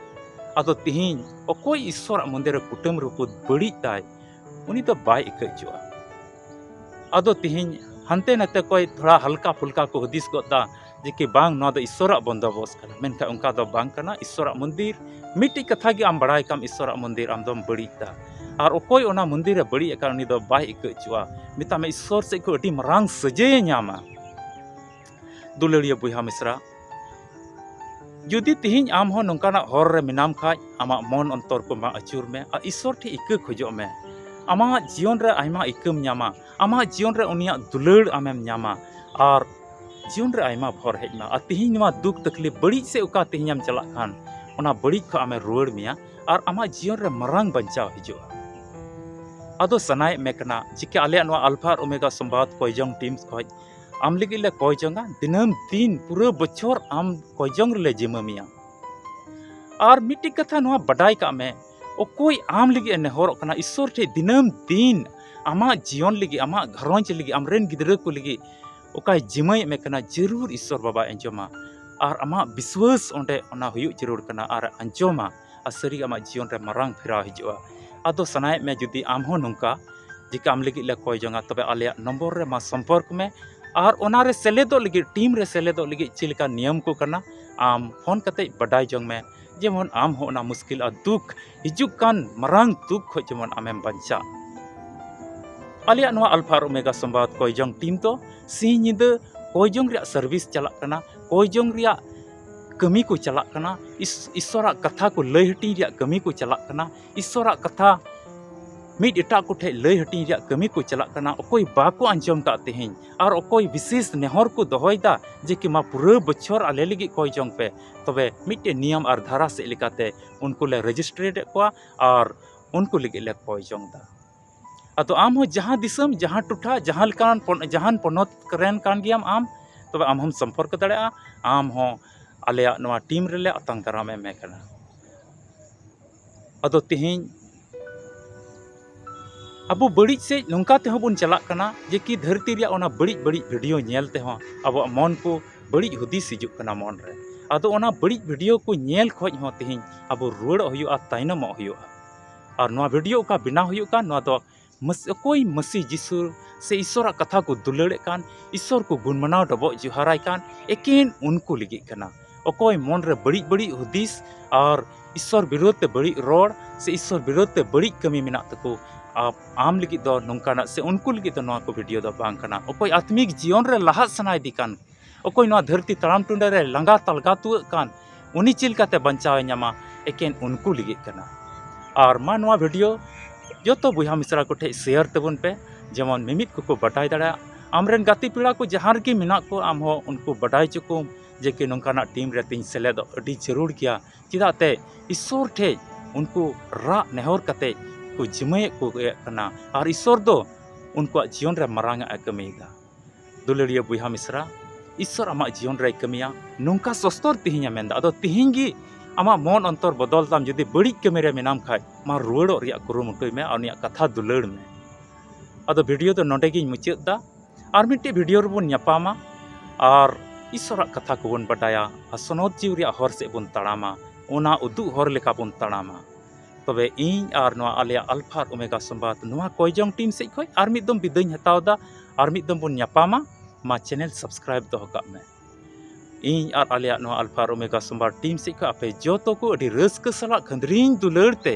ᱟᱫᱚ ᱛᱤᱦᱤᱧ ᱚᱠᱚᱭ ᱤᱥᱥᱚᱨᱟᱜ ᱢᱚᱱᱫᱤᱨ ᱨᱮ ᱠᱩᱴᱟᱹᱢ ᱨᱟᱹᱯᱩᱫ ᱵᱟᱹᱲᱤᱡ ᱫᱟᱭ, ᱩᱱᱤ ᱫᱚ ᱵᱟᱭ ᱤᱠᱟᱹ ᱦᱚᱪᱚᱜᱼᱟ᱾ ᱟᱫᱚ ᱛᱤᱦᱤᱧ ᱦᱟᱱᱛᱮ ᱱᱟᱛᱮ ᱠᱚᱭ ᱛᱷᱚᱲᱟ ᱦᱟᱞᱠᱟ ᱯᱷᱩᱞᱠᱟ ᱠᱚ ᱦᱩᱫᱤᱥ ᱜᱚᱫ ᱫᱟ ᱡᱮ ᱠᱤ ᱵᱟᱝ, ᱱᱚᱣᱟ ᱫᱚ ᱤᱥᱥᱚᱨᱟᱜ ᱵᱚᱱᱫᱚᱵᱚᱥ ᱠᱟᱱᱟ, ᱢᱮᱱᱠᱷᱟᱱ ᱚᱱᱠᱟ ᱫᱚ ᱵᱟᱝ ᱠᱟᱱᱟ᱾ ᱤᱥᱥᱚᱨᱟᱜ ᱢᱚᱱᱫᱤᱨ, ᱢᱤᱫᱴᱤᱡ ᱠᱟᱛᱷᱟ ᱜᱮ ᱟᱢ ᱵᱟᱲᱟᱭ ᱠᱟᱢ, ᱤᱥᱥᱚᱨᱟᱜ ᱢᱚᱱᱫᱤᱨ ᱟᱢ ᱫᱚᱢ ᱵᱟᱹᱲᱤᱡ ᱫᱟ᱾ ᱟᱨ ᱚᱠᱚᱭ ᱚᱱᱟ ᱢᱚᱱᱫᱤᱨ ᱨᱮ ᱵᱟᱹᱲᱤᱡ ᱟᱠᱟᱱ, ᱩᱱᱤ ᱫᱚ ᱵᱟᱭ ᱤᱠᱟᱹ ᱦᱚᱪᱚᱜᱼᱟ, ᱢᱮᱛᱟᱜ ᱢᱮ ᱤᱥᱥᱚᱨ ᱥᱮᱫ ᱠᱷᱚᱱ ᱟᱹᱰᱤ ᱢᱟᱨᱟᱝ ᱥᱟᱹᱡᱟᱹᱭᱮ ᱧᱟᱢᱟ᱾ ᱫᱩᱞᱟᱹᱲᱤᱭᱟᱹ ᱵᱚᱭᱦᱟ ᱢᱤᱥᱨᱟ, ᱡᱩᱫᱤ ᱛᱤᱦᱤᱧ ᱟᱢ ᱦᱚᱸ ᱱᱚᱝᱠᱟᱱᱟᱜ ᱦᱚᱨ ᱨᱮ ᱢᱮᱱᱟᱢ ᱠᱷᱟᱡ, ᱟᱢᱟᱜ ᱢᱚᱱ ᱚᱱᱛᱚᱨ ᱠᱚ ᱢᱟ ᱟᱹᱪᱩᱨ ᱢᱮ ᱟᱨ ᱤᱥᱥᱚᱨ ᱴᱷᱮᱱ ᱤᱠᱟᱹ ᱠᱷᱚᱡᱚᱜ ᱢᱮ᱾ ᱟᱢᱟᱜ ᱡᱤᱭᱚᱱ ᱨᱮ ᱟᱭᱢᱟ ᱤᱠᱟᱹᱢ ᱧᱟᱢᱟ, ᱟᱢᱟᱜ ᱡᱤᱭᱚᱱ ᱨᱮ ᱩᱱᱤᱭᱟᱜ ᱫᱩᱞᱟᱹᱲ ᱟᱢᱮᱢ ᱧᱟᱢᱟ ᱟᱨ ᱡᱤᱭᱚᱱ ᱨᱮ ᱟᱭᱢᱟ ᱵᱷᱚᱨ ᱦᱮᱡ ᱮᱱᱟ᱾ ᱟᱨ ᱛᱤᱦᱤᱧ ᱱᱚᱣᱟ ᱫᱩᱠ ᱛᱟᱠᱞᱤᱯ ᱵᱟᱹᱲᱤᱡ ᱥᱮᱫ ᱚᱠᱟ ᱛᱤᱦᱤᱧᱮᱢ ᱪᱟᱞᱟᱜ ᱠᱷᱟᱱ, ᱚᱱᱟ ᱵᱟᱹᱲᱤᱡ ᱠᱷᱚᱱ ᱟᱢᱮ ᱨᱩᱣᱟᱹᱲ ᱢᱮᱭᱟ ᱟᱨ ᱟᱢᱟᱜ ᱡᱤᱭᱚᱱ ᱨᱮ ᱢᱟᱨᱟᱝ ᱵᱟᱧᱪᱟᱣ ᱦᱤᱡᱩᱜᱼᱟ᱾ ᱟᱫᱚ ᱥᱟᱱᱟᱭᱮᱫ ᱢᱮ ᱠᱟᱱᱟ, ᱪᱤᱠᱟᱹ ᱟᱞᱮᱭᱟᱜ ᱱᱚᱣᱟ ᱟᱞᱯᱷᱟ ᱟᱨ ᱳᱢᱮᱜᱟ ᱥᱚᱢᱵᱟᱫ ᱠᱚᱭᱡᱚᱝ ᱴᱤᱢᱥ ᱠᱷᱚᱡ ᱟᱢ ᱞᱟᱹᱜᱤᱫ ᱞᱮ ᱠᱚᱭ ᱡᱚᱝᱟ, ᱫᱤᱱᱟᱹᱢ ᱫᱤᱱ ᱯᱩᱨᱟᱹ ᱵᱚᱪᱷᱚᱨ ᱟᱢ ᱠᱚᱭ ᱡᱚᱝ ᱨᱮᱞᱮ ᱡᱤᱢᱟᱹ ᱢᱮᱭᱟ᱾ ᱟᱨ ᱢᱤᱫᱴᱤᱡ ᱠᱟᱛᱷᱟ ᱱᱚᱣᱟ ᱵᱟᱰᱟᱭ ᱠᱟᱜ ᱢᱮ, ᱚᱠᱚᱭ ᱟᱢ ᱞᱟᱹᱜᱤᱫ ᱮ ᱱᱮᱦᱚᱨᱚᱜ ᱠᱟᱱᱟ, ᱤᱥᱥᱚᱨ ᱴᱷᱮᱱ ᱫᱤᱱᱟᱹᱢ ᱫᱤᱱ ᱟᱢᱟᱜ ᱡᱤᱭᱚᱱ ᱞᱟᱹᱜᱤᱫ, ᱟᱢᱟᱜ ᱜᱷᱟᱨᱚᱸᱡᱽ ᱞᱟᱹᱜᱤᱫ, ᱟᱢᱨᱮᱱ ᱜᱤᱫᱽᱨᱟᱹ ᱠᱚ ᱞᱟᱹᱜᱤᱫ ᱚᱠᱟᱭ ᱡᱤᱢᱟᱹᱭᱮᱫ ᱢᱮ ᱠᱟᱱᱟ, ᱡᱟᱹᱨᱩᱲ ᱤᱥᱥᱚᱨ ᱵᱟᱵᱟᱭ ᱟᱸᱡᱚᱢᱟ᱾ ᱟᱨ ᱟᱢᱟᱜ ᱵᱤᱥᱣᱟᱹᱥ ᱚᱸᱰᱮ ᱚᱱᱟ ᱦᱩᱭᱩᱜ ᱡᱟᱹᱨᱩᱲ ᱠᱟᱱᱟ ᱟᱨ ᱟᱸᱡᱚᱢᱟ᱾ ᱟᱨ ᱥᱟᱹᱨᱤ ᱟᱢᱟᱜ ᱡᱤᱭᱚᱱ ᱨᱮ ᱢᱟᱨᱟᱝ ᱯᱷᱮᱨᱟᱣ ᱦᱤᱡᱩᱜᱼᱟ᱾ ᱟᱫᱚ ᱥᱟᱱᱟᱭᱮᱫ ᱢᱮ ᱡᱩᱫᱤ ᱟᱢ ᱦᱚᱸ ᱱᱚᱝᱠᱟ ᱡᱮ ᱟᱢ ᱞᱟᱹᱜᱤᱫ ᱞᱮ ᱠᱚᱭ ᱡᱚᱝᱟ, ᱛᱚᱵᱮ ᱟᱞᱮᱭᱟᱜ ᱱᱚᱢᱵᱚᱨ ᱨᱮ ᱢᱟ ᱥᱚᱢᱯᱚᱨᱠ ᱢᱮ᱾ ᱟᱨ ᱚᱱᱟ ᱨᱮ ᱥᱮᱞᱮᱫᱚᱜ ᱞᱟᱹᱜᱤᱫ, ᱴᱤᱢ ᱨᱮ ᱥᱮᱞᱮᱫᱚᱜ ᱞᱟᱹᱜᱤᱫ ᱪᱮᱫ ᱞᱮᱠᱟ ᱱᱤᱭᱚᱢ ᱠᱚ ᱠᱟᱱᱟ, ᱟᱢ ᱯᱷᱳᱱ ᱠᱟᱛᱮ ᱵᱟᱰᱟᱭ ᱡᱚᱝ ᱢᱮ᱾ ᱡᱮᱢᱚᱱ ᱟᱢ ᱦᱚᱸ ᱚᱱᱟ ᱢᱩᱥᱠᱤᱞ ᱟᱨ ᱫᱩᱠ ᱦᱤᱡᱩᱜ ᱠᱟᱱ ᱢᱟᱨᱟᱝ ᱫᱩᱠ ᱠᱷᱚᱱ ᱡᱮᱢᱚᱱ ᱟᱢᱮᱢ ᱵᱟᱧᱪᱟᱜ᱾ ᱟᱞᱮᱭᱟᱜ ᱱᱚᱣᱟ ᱟᱞᱯᱷᱟ ᱟᱨ ᱳᱢᱮᱜᱟ ᱥᱚᱢᱵᱟᱫ ᱠᱚᱭ ᱡᱚᱝ ᱴᱤᱢ ᱫᱚ ᱥᱤᱧ ᱧᱤᱫᱟᱹ ᱠᱚᱭ ᱡᱚᱝ ᱨᱮᱭᱟᱜ ᱥᱟᱨᱵᱷᱤᱥ ᱪᱟᱞᱟᱜ ᱠᱟᱱᱟ, ᱠᱚᱭ ᱡᱚᱝ ᱨᱮᱭᱟᱜ ᱠᱟᱹᱢᱤ ᱠᱚ ᱪᱟᱞᱟᱜ ᱠᱟᱱᱟ, ᱤᱥ-, ᱤᱥᱥᱚᱨᱟᱜ ᱠᱟᱛᱷᱟ ᱠᱚ ᱞᱟᱹᱭ ᱦᱟᱹᱴᱤᱧ ᱨᱮᱭᱟᱜ ᱠᱟᱹᱢᱤ ᱠᱚ ᱪᱟᱞᱟᱜ ᱠᱟᱱᱟ, ᱤᱥᱥᱚᱨᱟᱜ ᱠᱟᱛᱷᱟ ᱢᱤᱫ ᱮᱴᱟᱜ ᱠᱚ ᱴᱷᱮᱱ ᱞᱟᱹᱭ ᱦᱟᱹᱴᱤᱧ ᱨᱮᱭᱟᱜ ᱠᱟᱹᱢᱤ ᱠᱚ ᱪᱟᱞᱟᱜ ᱠᱟᱱᱟ᱾ ᱚᱠᱚᱭ ᱵᱟᱠᱚ ᱟᱸᱡᱚᱢ ᱠᱟᱜ ᱛᱮᱦᱮᱧ, ᱟᱨ ᱚᱠᱚᱭ ᱵᱤᱥᱮᱥ ᱱᱮᱦᱚᱨ ᱠᱚ ᱫᱚᱦᱚᱭᱮᱫᱟ ᱡᱮ ᱠᱤ ᱢᱟ ᱯᱩᱨᱟᱹ ᱵᱚᱪᱷᱚᱨ ᱟᱞᱮ ᱞᱟᱹᱜᱤᱫ ᱠᱚᱭ ᱡᱚᱝ ᱯᱮ, ᱛᱚᱵᱮ ᱢᱤᱫᱴᱮᱱ ᱱᱤᱭᱚᱢ ᱟᱨ ᱫᱷᱟᱨᱟ ᱥᱮᱫ ᱞᱮᱠᱟᱛᱮ ᱩᱱᱠᱩ ᱞᱮ ᱨᱮᱡᱤᱥᱴᱨᱮᱴ ᱮᱫ ᱠᱚᱣᱟ ᱟᱨ ᱩᱱᱠᱩ ᱞᱟᱹᱜᱤᱫ ᱞᱮ ᱠᱚᱭ ᱡᱚᱝ ᱮᱫᱟ᱾ ᱟᱫᱚ ᱟᱢ ᱦᱚᱸ ᱡᱟᱦᱟᱸ ᱫᱤᱥᱚᱢ, ᱡᱟᱦᱟᱸ ᱴᱚᱴᱷᱟ, ᱡᱟᱦᱟᱸ ᱞᱮᱠᱟᱱ ᱯᱚᱱ-, ᱡᱟᱦᱟᱱ ᱯᱚᱱᱚᱛ ᱨᱮᱱ ᱠᱟᱱ ᱜᱮᱭᱟᱢ ᱟᱢ, ᱛᱚᱵᱮ ᱟᱢ ᱦᱚᱸᱢ ᱥᱚᱢᱯᱚᱨᱠ ᱫᱟᱲᱮᱭᱟᱜᱼᱟ᱾ ᱟᱢ ᱦᱚᱸ ᱟᱞᱮᱭᱟᱜ ᱱᱚᱣᱟ ᱴᱤᱢ ᱨᱮᱞᱮ ᱟᱛᱟᱝ ᱫᱟᱨᱟᱢᱮᱫ ᱢᱮ ᱠᱟᱱᱟ᱾ ᱟᱫᱚ ᱛᱮᱦᱮᱧ ᱟᱵᱚ ᱵᱟᱹᱲᱤᱡ ᱥᱮᱫ ᱱᱚᱝᱠᱟ ᱛᱮᱦᱚᱸ ᱵᱚᱱ ᱪᱟᱞᱟᱜ ᱠᱟᱱᱟ ᱡᱮ ᱠᱤ ᱫᱷᱟᱹᱨᱛᱤ ᱨᱮᱭᱟᱜ ᱚᱱᱟ ᱵᱟᱹᱲᱤᱡ ᱵᱟᱹᱲᱤᱡ ᱵᱷᱤᱰᱤᱭᱳ ᱧᱮᱞ ᱛᱮᱦᱚᱸ ᱟᱵᱚᱣᱟᱜ ᱢᱚᱱ ᱠᱚ ᱵᱟᱹᱲᱤᱡ ᱦᱩᱫᱤᱥ ᱦᱤᱡᱩᱜ ᱠᱟᱱᱟ ᱢᱚᱱ ᱨᱮ᱾ ᱟᱫᱚ ᱚᱱᱟ ᱵᱟᱹᱲᱤᱡ ᱵᱷᱤᱰᱤᱭᱳ ᱠᱚ ᱧᱮᱞ ᱠᱷᱚᱱ ᱦᱚᱸ ᱛᱮᱦᱮᱧ ᱟᱵᱚ ᱨᱩᱣᱟᱹᱲᱚᱜ ᱦᱩᱭᱩᱜᱼᱟ, ᱛᱟᱭᱱᱚᱢᱚᱜ ᱦᱩᱭᱩᱜᱼᱟ᱾ ᱟᱨ ᱱᱚᱣᱟ ᱵᱷᱤᱰᱤᱭᱳ ᱚᱠᱟ ᱵᱮᱱᱟᱣ ᱦᱩᱭᱩᱜ ᱠᱟᱱ, ᱱᱚᱣᱟ ᱫᱚ ᱢᱟᱹᱥ-, ᱚᱠᱚᱭ ᱢᱟᱹᱥᱤ ᱡᱤᱥᱩ ᱥᱮ ᱤᱥᱥᱚᱨᱟᱜ ᱠᱟᱛᱷᱟ ᱠᱚ ᱫᱩᱞᱟᱹᱲᱮᱫ ᱠᱟᱱ, ᱤᱥᱥᱚᱨ ᱠᱚ ᱜᱩᱱ ᱢᱟᱱᱟᱣ ᱰᱚᱵᱚᱜ ᱡᱚᱦᱟᱨᱟᱭ ᱠᱟᱱ, ᱮᱠᱮᱱ ᱩᱱᱠᱩ ᱞᱟᱹᱜᱤᱫ ᱠᱟᱱᱟ᱾ ᱚᱠᱚᱭ ᱢᱚᱱ ᱨᱮ ᱵᱟᱹᱲᱤᱡ ᱵᱟᱹᱲᱤᱡ ᱦᱩᱫᱤᱥ ᱟᱨ ᱤᱥᱥᱚᱨ ᱵᱤᱨᱳᱫᱷ ᱛᱮ ᱵᱟᱹᱲᱤᱡ ᱨᱚᱲ ᱥᱮ ᱤᱥᱥᱚᱨ ᱵᱤᱨᱳᱫᱷ ᱛᱮ ᱵᱟᱹᱲᱤᱡ ᱠᱟᱹᱢᱤ ᱢᱮᱱᱟᱜ ᱛᱟᱠᱚ, ᱟ-, ᱟᱢ ᱞᱟᱹᱜᱤᱫ ᱫᱚ ᱱᱚᱝᱠᱟᱱᱟᱜ ᱥᱮ ᱩᱱᱠᱩ ᱞᱟᱹᱜᱤᱫ ᱫᱚ ᱱᱚᱣᱟ ᱠᱚ ᱵᱷᱤᱰᱤᱭᱳ ᱫᱚ ᱵᱟᱝ ᱠᱟᱱᱟ᱾ ᱚᱠᱚᱭ ᱟᱛᱢᱤᱠ ᱡᱤᱭᱚᱱ ᱨᱮ ᱞᱟᱦᱟᱜ ᱥᱟᱱᱟᱭᱮᱫᱮ ᱠᱟᱱ, ᱚᱠᱚᱭ ᱱᱚᱣᱟ ᱫᱷᱟᱹᱨᱛᱤ ᱛᱟᱲᱟᱢ ᱴᱩᱸᱰᱟᱹ ᱨᱮ ᱞᱟᱸᱜᱟ ᱛᱟᱞᱜᱟ ᱛᱩᱣᱟᱹᱜ ᱠᱟᱱ, ᱩᱱᱤ ᱪᱮᱫ ᱞᱮᱠᱟᱛᱮ ᱵᱟᱧᱪᱟᱣ ᱮ ᱧᱟᱢᱟ, ᱮᱠᱮᱱ ᱩᱱᱠᱩ ᱞᱟᱹᱜᱤᱫ ᱠᱟᱱᱟ᱾ ᱟᱨ ᱢᱟ ᱱᱚᱣᱟ ᱵᱷᱤᱰᱤᱭᱳ ᱡᱚᱛᱚ ᱵᱚᱭᱦᱟ ᱢᱤᱥᱨᱟ ᱠᱚ ᱴᱷᱮᱱ ᱥᱮᱭᱟᱨ ᱛᱟᱵᱚᱱ ᱯᱮ, ᱡᱮᱢᱚᱱ ᱢᱤᱢᱤᱫ ᱠᱚᱠᱚ ᱵᱟᱰᱟᱭ ᱫᱟᱲᱮᱭᱟᱜ᱾ ᱟᱢᱨᱮᱱ ᱜᱟᱛᱮ ᱯᱮᱲᱟ ᱠᱚ ᱡᱟᱦᱟᱸ ᱨᱮᱜᱮ ᱢᱮᱱᱟᱜ ᱠᱚ, ᱟᱢ ᱦᱚᱸ ᱩᱱᱠᱩ ᱵᱟᱰᱟᱭ ᱦᱚᱪᱚ ᱠᱚᱢ ᱡᱮ ᱠᱤ ᱱᱚᱝᱠᱟᱱᱟᱜ ᱴᱤᱢ ᱨᱮ ᱛᱤᱧ ᱥᱮᱞᱮᱫᱚᱜ ᱟᱹᱰᱤ ᱡᱟᱹᱨᱩᱲ ᱜᱮᱭᱟ᱾ ᱪᱮᱫᱟᱜ ᱛᱮ ᱤᱥᱥᱚᱨ ᱴᱷᱮᱡ ᱩᱱᱠᱩ ᱨᱟᱜ ᱱᱮᱦᱚᱨ ᱠᱟᱛᱮ ᱠᱚ ᱡᱤᱢᱟᱹᱭᱮᱫ ᱠᱚ ᱤᱭᱟᱹᱜ ᱠᱟᱱᱟ, ᱟᱨ ᱤᱥᱥᱚᱨ ᱫᱚ ᱩᱱᱠᱩᱣᱟᱜ ᱡᱤᱭᱚᱱ ᱨᱮ ᱢᱟᱨᱟᱝ ᱟᱜ ᱮ ᱠᱟᱹᱢᱤᱭᱮᱫᱟ᱾ ᱫᱩᱞᱟᱹᱲᱤᱭᱟᱹ ᱵᱚᱭᱦᱟ ᱢᱤᱥᱨᱟ, ᱤᱥᱥᱚᱨ ᱟᱢᱟᱜ ᱡᱤᱭᱚᱱ ᱨᱮᱭ ᱠᱟᱹᱢᱤᱭᱟ, ᱱᱚᱝᱠᱟ ᱥᱚᱥᱛᱚᱨ ᱛᱮᱦᱮᱧ ᱮ ᱢᱮᱱᱫᱟ᱾ ᱟᱫᱚ ᱛᱮᱦᱮᱧ ᱜᱮ ᱟᱢᱟᱜ ᱢᱚᱱ ᱚᱱᱛᱚᱨ ᱵᱚᱫᱚᱞ ᱛᱟᱢ, ᱡᱩᱫᱤ ᱵᱟᱹᱲᱤᱡ ᱠᱟᱹᱢᱤ ᱨᱮ ᱢᱮᱱᱟᱢ ᱠᱷᱟᱡ, ᱢᱟ ᱨᱩᱣᱟᱹᱲᱚᱜ ᱨᱮᱭᱟᱜ ᱠᱩᱨᱩᱢᱩᱴᱩᱭ ᱢᱮ ᱟᱨ ᱩᱱᱤᱭᱟᱜ ᱠᱟᱛᱷᱟ ᱫᱩᱞᱟᱹᱲ ᱢᱮ᱾ ᱟᱫᱚ ᱵᱷᱤᱰᱤᱭᱳ ᱫᱚ ᱱᱚᱰᱮ ᱜᱤᱧ ᱢᱩᱪᱟᱹᱫ ᱫᱟ᱾ ᱟᱨ ᱢᱤᱫᱴᱤᱡ ᱵᱷᱤᱰᱤᱭᱳ ᱨᱮᱵᱚᱱ ᱧᱟᱯᱟᱢᱟ ᱟᱨ ᱤᱥᱚᱨᱟᱜ ᱠᱟᱛᱷᱟ ᱠᱚᱵᱚᱱ ᱵᱟᱰᱟᱭᱟ ᱟᱨ ᱥᱚᱱᱚᱛ ᱡᱤᱣᱤ ᱨᱮᱭᱟᱜ ᱦᱚᱨ ᱥᱮᱫ ᱵᱚᱱ ᱛᱟᱲᱟᱢᱟ, ᱚᱱᱟ ᱩᱫᱩᱜ ᱦᱚᱨ ᱞᱮᱠᱟ ᱵᱚᱱ ᱛᱟᱲᱟᱢᱟ᱾ ᱛᱚᱵᱮ ᱤᱧ ᱟᱨ ᱱᱚᱣᱟ ᱟᱞᱮᱭᱟᱜ ᱟᱞᱯᱷᱟ ᱟᱨ ᱳᱢᱮᱜᱟ ᱥᱚᱢᱵᱟᱫ ᱱᱚᱣᱟ ᱠᱚᱭᱡᱚᱝ ᱴᱤᱢ ᱥᱮᱫ ᱠᱷᱚᱱ ᱟᱨ ᱢᱤᱫ ᱫᱚᱢ ᱵᱤᱫᱟᱹᱭᱧ ᱦᱟᱛᱟᱣ ᱫᱟ᱾ ᱟᱨ ᱢᱤᱫ ᱫᱚᱢ ᱵᱚᱱ ᱧᱟᱯᱟᱢᱟ᱾ ᱢᱟ ᱪᱮᱱᱮᱞ ᱥᱟᱵᱥᱠᱨᱟᱭᱤᱵ ᱫᱚᱦᱚ ᱠᱟᱜ ᱢᱮ᱾ ᱤᱧ ᱟᱨ ᱟᱞᱮᱭᱟᱜ ᱱᱚᱣᱟ ᱟᱞᱯᱷᱟ ᱟᱨ ᱳᱢᱮᱜᱟ ᱥᱚᱢᱵᱟᱫ ᱴᱤᱢ ᱥᱮᱫ ᱠᱷᱚᱱ ᱟᱯᱮ ᱡᱚᱛᱚ ᱠᱚ ᱟᱹᱰᱤ ᱨᱟᱹᱥᱠᱟᱹ ᱥᱟᱞᱟᱜ ᱠᱷᱟᱹᱱᱫᱽᱨᱤᱧ ᱫᱩᱞᱟᱹᱲ ᱛᱮ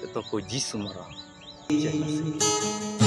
ᱡᱚᱛᱚ ᱠᱚ ᱡᱤᱥᱩ ᱢᱟᱨᱟᱝ᱾ ᱡᱟᱭ ᱢᱟᱥᱤ᱾